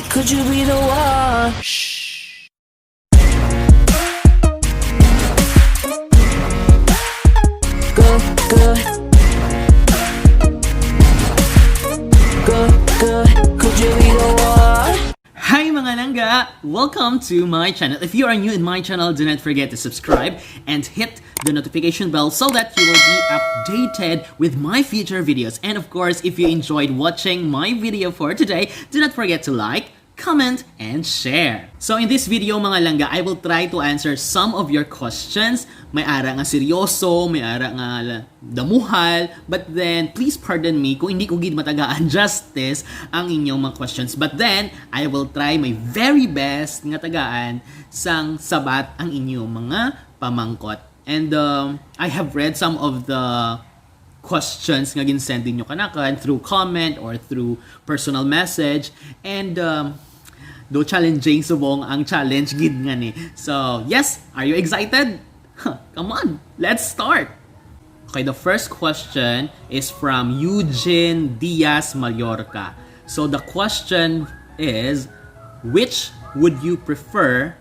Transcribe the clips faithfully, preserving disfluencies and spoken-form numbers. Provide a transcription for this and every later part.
Could you be the one? Good, good. Good, good. Could you be the one? Hi mga langga! Welcome to my channel. If you are new in my channel, do not forget to subscribe and hit the notification bell so that you will be updated with my future videos. And of course, if you enjoyed watching my video for today, do not forget to like, comment, and share. So in this video, mga langga, I will try to answer some of your questions. May ara nga seryoso, may ara nga la- damuhal, but then please pardon me kung hindi ko gid matagaan justice ang inyong mga questions. But then, I will try my very best nga tagaan sang sabat ang inyong mga pamangkot. And um, I have read some of the questions nga ginsend ninyo kanakan through comment or through personal message. And um, do challenging subong ang challenge gid nga ni. So, yes, are you excited? Huh, come on, let's start. Okay, the first question is from Eugene Diaz Mallorca. So the question is, which would you prefer,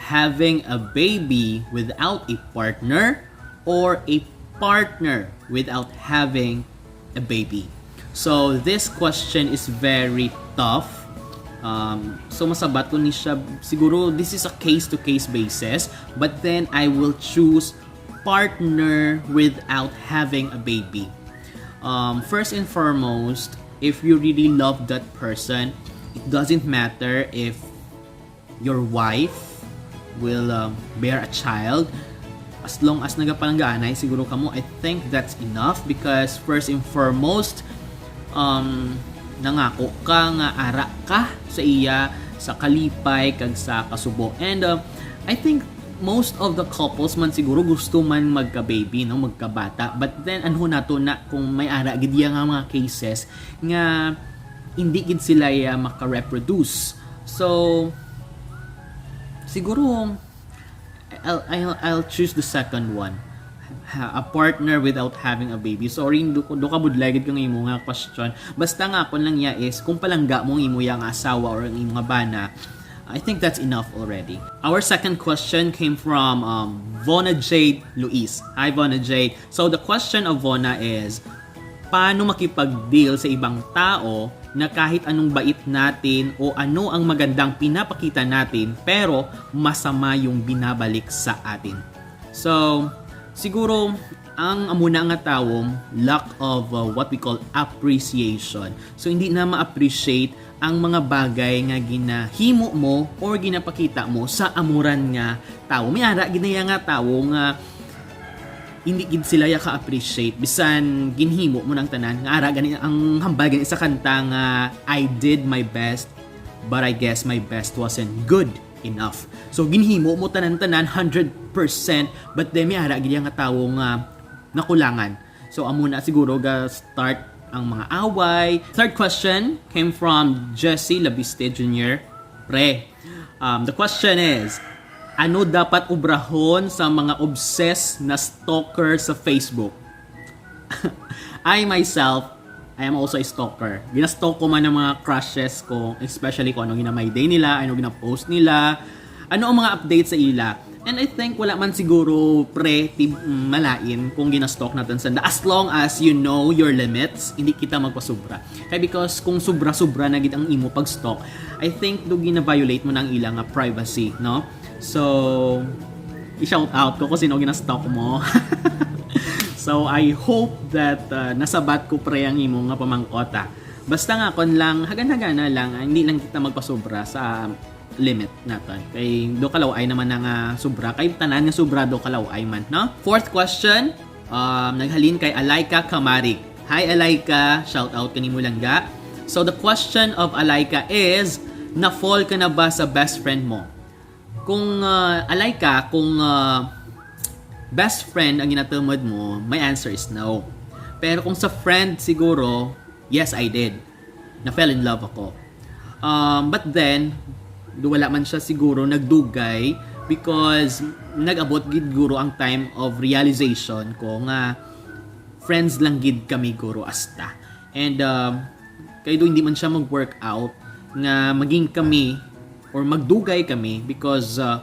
having a baby without a partner or a partner without having a baby? So this question is very tough. Um, so masabat ko ni siya, siguro this is a case-to-case basis, but then I will choose partner without having a baby. Um, first and foremost, if you really love that person, it doesn't matter if your wife will um, bear a child. As long as nagapalanggaanay siguro kamo, I think that's enough because first and foremost, um, nangako ka nga ara ka sa iya sa kalipay kag sa kasubo. And uh, I think most of the couples man siguro gusto man magka-baby, no, magkabata. But then, ano nato na kung may ara gid iya nga mga cases nga hindi gid sila ya maka-reproduce. So, siguro, I'll, I'll, I'll choose the second one. Ha, a partner without having a baby. Sorry, do, do ka budlay gid kang imo nga question. Basta nga akon lang ya is kung palangga mo ang imo ya nga asawa or ang imo nga bana, I think that's enough already. Our second question came from um, Vona Jade Luis. Hi, Vona Jade. So the question of Vona is, paano makipag-deal sa ibang tao na kahit anong bait natin o ano ang magandang pinapakita natin, pero masama yung binabalik sa atin? So, siguro, ang amo na nga tawong lack of uh, what we call appreciation. So, hindi na ma-appreciate ang mga bagay nga ginahimo mo or ginapakita mo sa amuran nga tawo. May ara gid na iya nga tawo nga hindi gid sila ya ka-appreciate bisan ginhimo mo nang tanan. Nga ara gani ang hambal gani sa kanta nga, "I did my best, but I guess my best wasn't good enough." So ginhimo mo tanan-tanan, hundred percent, but then may ara gid iya nga tawo nga nakulangan. So amo na siguro ga start ang mga away. Third question came from Jesse Labiste Junior. Pre, um, the question is, ano dapat obrahon sa mga obsessed na stalker sa Facebook? I myself, I am also a stalker. Ginastalk ko man ang mga crushes ko, especially kung ano gina-my day nila, ano gina-post nila, ano ang mga update sa ila. And I think wala man siguro, pre, tib- mm, malain kung ginastalk natin sanda. As long as you know your limits, hindi kita magpasubra. Kaya because kung sobra-sobra na gid ang imo pag-stalk, I think do gina-violate mo na ang ila nga privacy, no? So, i-shout out ko kung sino ginastalk mo. So, I hope that uh, nasabat ko, pre, ang imo nga pamangkota. Basta nga, kon lang, hagan-hagana lang, ah, hindi lang kita magpasubra sa limit naton. Kay do kalaw-ay naman na nga sobra. Kay tanan nga sobra do kalaw-ay man, no? Fourth question, um, naghalin kay Alaika Kamarig. Hi, Alaika. Shout out kanimo langga. So, the question of Alaika is, na-fall ka na ba sa best friend mo? Kung, uh, Alaika, kung uh, best friend ang ginatumod mo, my answer is no. Pero kung sa friend, siguro, yes, I did. Na-fell in love ako. Um, but then, do wala man siya siguro nagdugay because nag-abot gid guro ang time of realization ko nga friends lang gid kami guro asta. And um, kay do hindi man siya mag-work out, nga maging kami or magdugay kami because uh,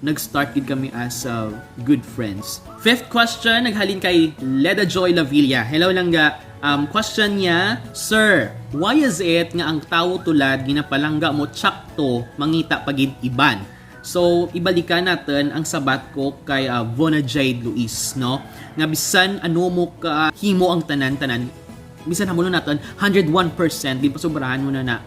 nag-start gid kami as uh, good friends. Fifth question, naghalin kay Leda Joy Lavilla. Hello, Langga. Um, question niya, "Sir, why is it nga ang tawo tulad ginapalangga mo tsakto mangita pa gid iban?" So, ibalikan natin ang sabat ko kay uh, Vona Jade Luis, no? Nga bisan ano mo ka himo ang tanan-tanan, bisan hamunon naton, hundred one percent, di pa sobrahan mo na na.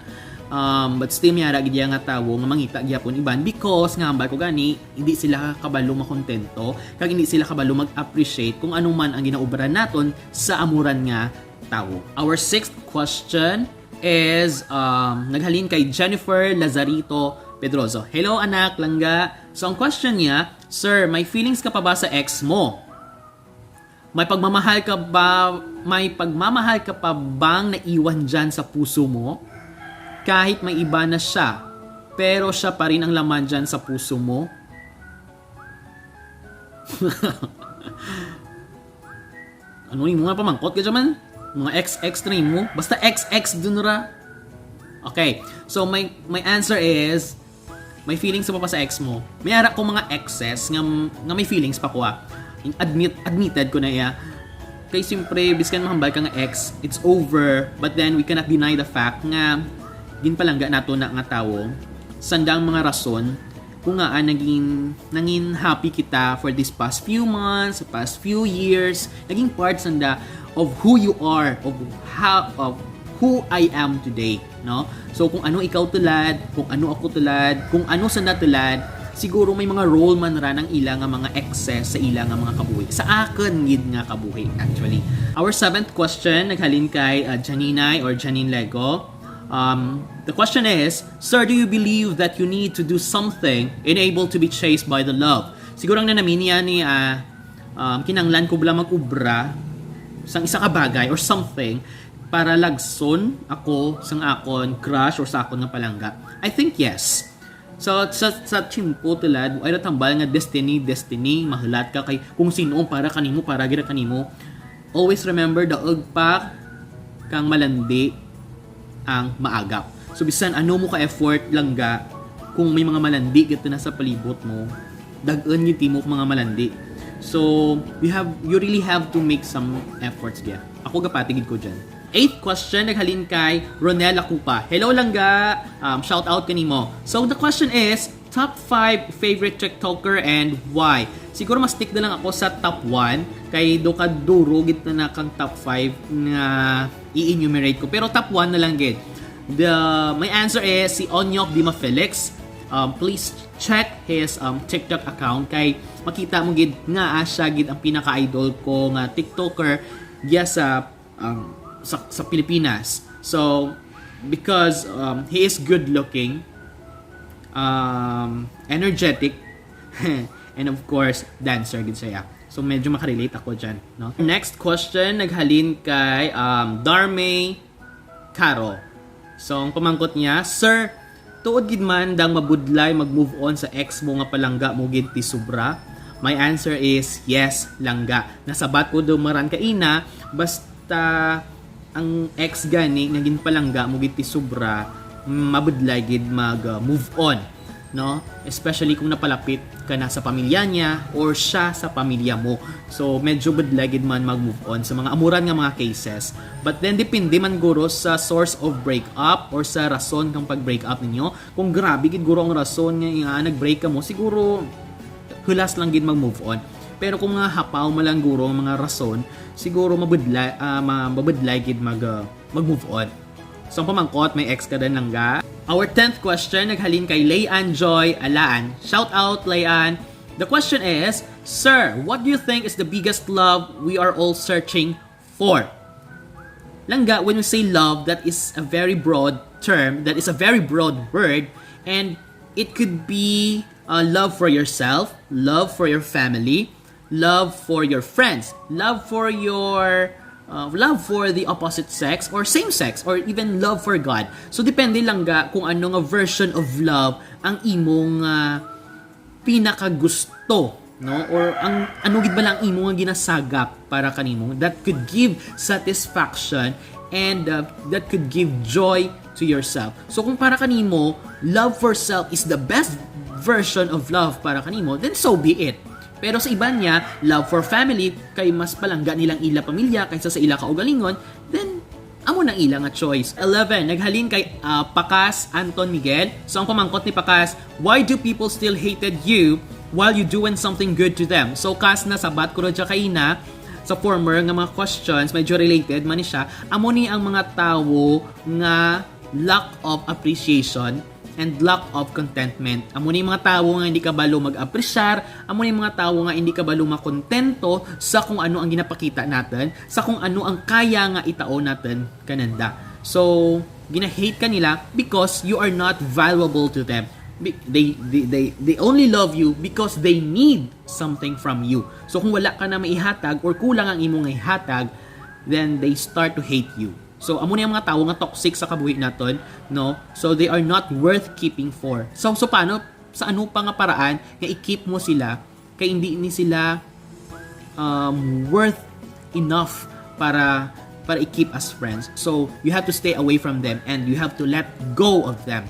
Um, but still, may ara gid nga tawo nga mangita gyapon iban because nga hambal ko gani, hindi sila kabalo makontento, kag hindi sila kabalo mag-appreciate kung ano man ang ginaubran naton sa amuran nga tawo. Our sixth question is um, naghalin kay Jennifer Lazarito Pedroso. "Hello, anak, langga." So, ang question niya, "Sir, may feelings ka pa ba sa ex mo? May pagmamahal ka ba, may pagmamahal ka pa bang naiwan dyan sa puso mo? Kahit may iba na siya, pero siya pa rin ang laman dyan sa puso mo?" Ano yung mga pamangkot ka dyan? Mga ex-ex na mo? Basta ex-ex dun ra. Okay, so my, my answer is, may feelings pa ba sa ex mo? May ara ko mga exes nga, nga may feelings pa ko ah. Admit, admitted ko na iya. Kay siyempre, biskan mahambal ka nga ex, it's over. But then, we cannot deny the fact nga ginpalangga nato na nga tawo. Sandang mga rason kung nga ah, naging, naging happy kita for this past few months, past few years. Naging part sanda of who you are, of how, of who I am today, no? So, kung ano ikaw tulad, kung ano ako tulad, kung ano sanda tulad, siguro may mga role man ra ng ila nga mga exes sa ila nga mga kabuhi. Sa akon gid nga kabuhi, actually. Our seventh question, naghalin kay uh, Janinay or Janine Lego. Um, the question is, "Sir, do you believe that you need to do something in able to be chased by the love?" Siguro ang nanaminia ni uh, um, kinanglan ko bala mag-ubra sang isa ka bagay or something para lagson ako sang akon crush or sa akon nga palangga? I think yes. So, sa, sa tiyempo tulad, ay natambal nga destiny, destiny, mahulat ka kay kung sino ang para kanimo, para gira kanimo. Always remember, daog pa kang malandi ang maagap. So, bisan ano mo ka effort langga, kung may mga malandi gito na sa palibot mo, dagan yung timo mga malandi. So, you have, you really have to make some efforts, gya. Ako gapatigid ko dyan. Eighth question, naghalin kay Ronel Lacupa. "Hello, langga." Um, shout out kanimo. So, the question is, top five favorite TikToker and why? Siguro mas stick na lang ako sa top one. Kay do ka duro gid na kang top five nga i-enumerate ko. Pero top one na lang gid. The, my answer is si Onyok Dima Felix. Um, please check his um, TikTok account kay makita mo gid nga ah, siya gid ang pinaka-idol ko nga TikToker diya sa um, sa, sa Pilipinas. So, because um, he is good looking, um, energetic, and of course, dancer gid siya. So, medyo makarelate ako dyan. No? Next question, naghalin kay um, Darmay Caro. So, ang pamangkot niya, "Sir, tuod gid man dang mabudlay mag-move on sa ex mo nga palangga mo gid ti sobra?" My answer is yes, langga. Nasabat ko dumaran kaina, basta ang ex gani nga ginpalangga mo gid ti sobra, mabudlay gid mag uh, move on, no? Especially kung napalapit ka na sa pamilya niya or siya sa pamilya mo. So, medyo budlay gid man mag-move on sa mga amuran nga mga cases. But then, depende man guro sa source of breakup or sa rason kang pag-break up ninyo. Kung grabe gid guro ang rason nga uh, nag-break ka mo, siguro hulas lang gid mag-move on. Pero kung mga hapaw man lang guro ang mga rason, siguro mabudlay, uh, mabudlay gid mag, uh, mag-move on. So, ang pamangkot, may ex ka din langga. Our tenth question, naghalin kay Layan Joy Alaan. Shout out, Layan. The question is, "Sir, what do you think is the biggest love we are all searching for?" Langga, when we say love, that is a very broad term, that is a very broad word, and it could be uh, love for yourself, love for your family, love for your friends, love for your uh, love for the opposite sex or same sex or even love for God. So depende langga kung ano nga version of love ang imong uh, pinakagusto, no? Or ang ano gid ba lang imo nga ginasagap para kanimo that could give satisfaction and uh, that could give joy to yourself. So kung para kanimo, love for self is the best version of love para kanimo, then so be it. Pero sa iban niya, love for family, kay mas palangga nilang ila pamilya kaysa sa ila kaugalingon, then amo nang ila nga choice. Eleven, naghalin kay ah, Pakas Anton Miguel. So ang pamangkot ni Pakas, "Why do people still hated you while you doing something good to them?" So kas nasabat ko na dyan kaina, sa former nga mga questions, medyo related man ni siya, amo ni ang mga tawo nga lack of appreciation and lack of contentment. Amo ni mga tawo nga hindi kabalo mag-apresyar, amo ni mga tawo nga hindi kabalo makontento sa kung ano ang ginapakita natin, sa kung ano ang kaya nga itao natin kananda. So, gina-hate ka nila because you are not valuable to them. Be- They, they, they, they only love you because they need something from you. So, kung wala ka na maihatag or kulang ang imong ihatag, then they start to hate you. So, amo ni ang mga tawo nga toxic sa kabuhi naton, no? So, they are not worth keeping for. So, so paano, sa ano pa nga paraan nga i-keep mo sila kay hindi ni sila um, worth enough para para i-keep as friends. So, you have to stay away from them and you have to let go of them.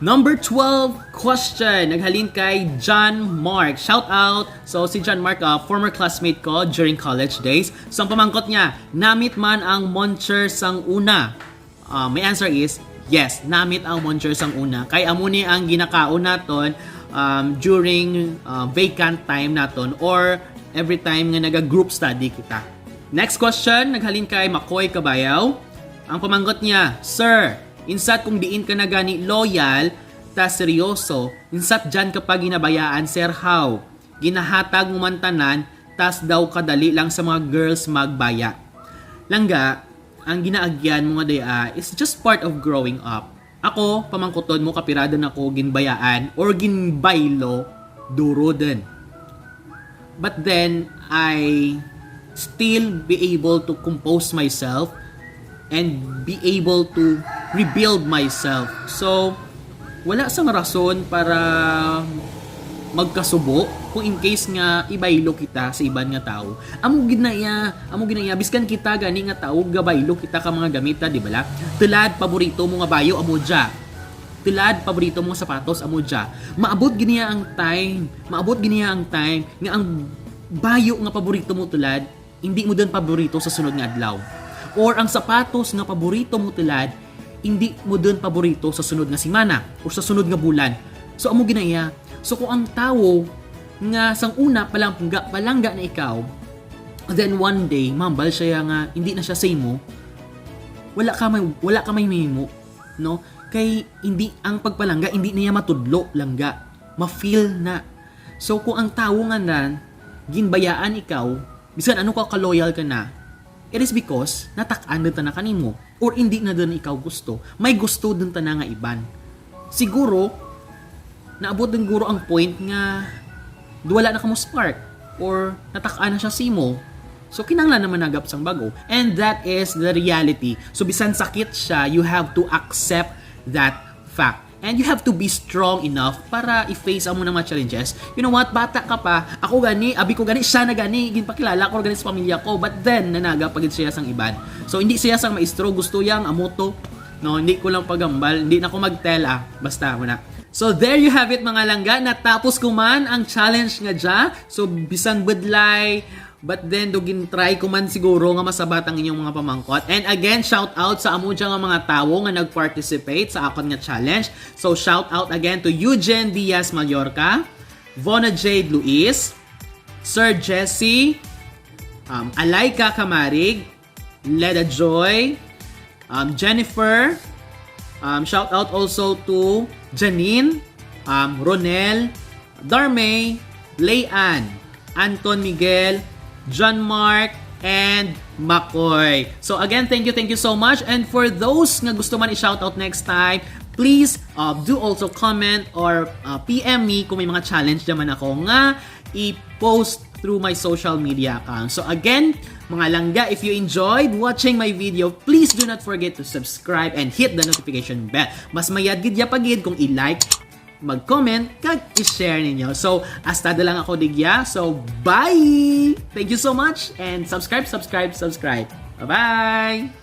Number twelve question, naghalin kay John Mark. Shout out. So, si John Mark, uh, former classmate ko during college days. So, ang pamangkot niya, namit man ang muncher sang una. Uh, my answer is, yes, namit ang muncher sang una. Kay amo ni ang ginakaon naton um, during uh, vacant time naton or every time nga naga-group study kita. Next question, naghalin kay Makoy Kabayaw. Ang pamangkot niya, "Sir, insat kung diin ka na gani loyal, ta seryoso, insat dyan ka pa ginabayaan, sir, how? Ginahatag mo man tanan, tas daw kadali lang sa mga girls magbaya." Langga, ang ginaagyan mo nga daya is just part of growing up. Ako, pamangkuton mo, kapira din ako ginbayaan or ginbaylo, duro din. But then, I still be able to compose myself and be able to rebuild myself. So, wala sang rason para magkasubo kung in case nga ibaylo kita sa iban nga tawo. Amo gid na iya, amo gid na iya, biskan kita gani nga tawo, gabaylo kita ka mga gamita, di bala? Tulad, paborito mo nga bayo, amo dya. Tulad, paborito mo nga sapatos, amo dya. Maabot gid niya ang time, maabot gid niya ang time nga ang bayo nga paborito mo, tulad, hindi mo din paborito sa sunod nga adlaw. Or ang sapatos nga paborito mo, tulad, hindi mo din paborito sa sunod nga semana or sa sunod nga bulan. So, amo gid na iya. So, kung ang tawo nga sang una palangga, palangga na ikaw, then one day, mambal siya nga hindi na siya sa imo, wala ka may, wala ka may mahimo, no? Kay hindi, ang pagpalangga, hindi niya matudlo, langga. Ma-feel na. So, kung ang tawo nga nan, ginbayaan ikaw, bisan ano ka ka-loyal ka na, it is because natak-an din ta na kanimo or hindi na din ikaw gusto. May gusto din ta na nga iban. Siguro, naabot din guro ang point nga wala na kamo spark or natak-an na siya simo. So, kinahanglan naman nagap sang bago. And that is the reality. So, bisan sakit siya, you have to accept that fact. And you have to be strong enough para i-face amo na mga challenges. You know what? Bata ka pa. Ako gani, abi ko gani, siya na gani, ginpakilala ko gani sa pamilya ko. But then, nanaga pa gid siya sang iban. So, hindi siya sang maestro, gusto yang amo to. No, hindi ko lang pagambal, hindi na ko mag-tell ah. Basta mo na. So there you have it, mga langga. Natapos ko man ang challenge nga dya. So bisan budlay, but then do gin-try ko man siguro nga masabat ang inyong mga pamangkot. And again, shout out sa amo dya nga mga tawo nga nag-participate sa akon nga challenge. So shout out again to Eugene Diaz Mallorca, Vona Jade Luis, Sir Jesse, um, Alaika Kamarig, Leda Joy, um, Jennifer. Um, shout out also to Janine, um, Ronel, Darmay, Layan, Anton Miguel, John Mark, and Makoy. So again, thank you, thank you so much. And for those nga gusto man i-shout out next time, please uh, do also comment or uh, P M me kung may mga challenge naman ako nga i-post through my social media accounts. So again, mga langga, if you enjoyed watching my video, please do not forget to subscribe and hit the notification bell. Mas mayad gid ya pa gid kung i-like, mag-comment, kag i-share ninyo. So, hasta da lang ako digya. So, bye! Thank you so much and subscribe, subscribe, subscribe. Bye-bye!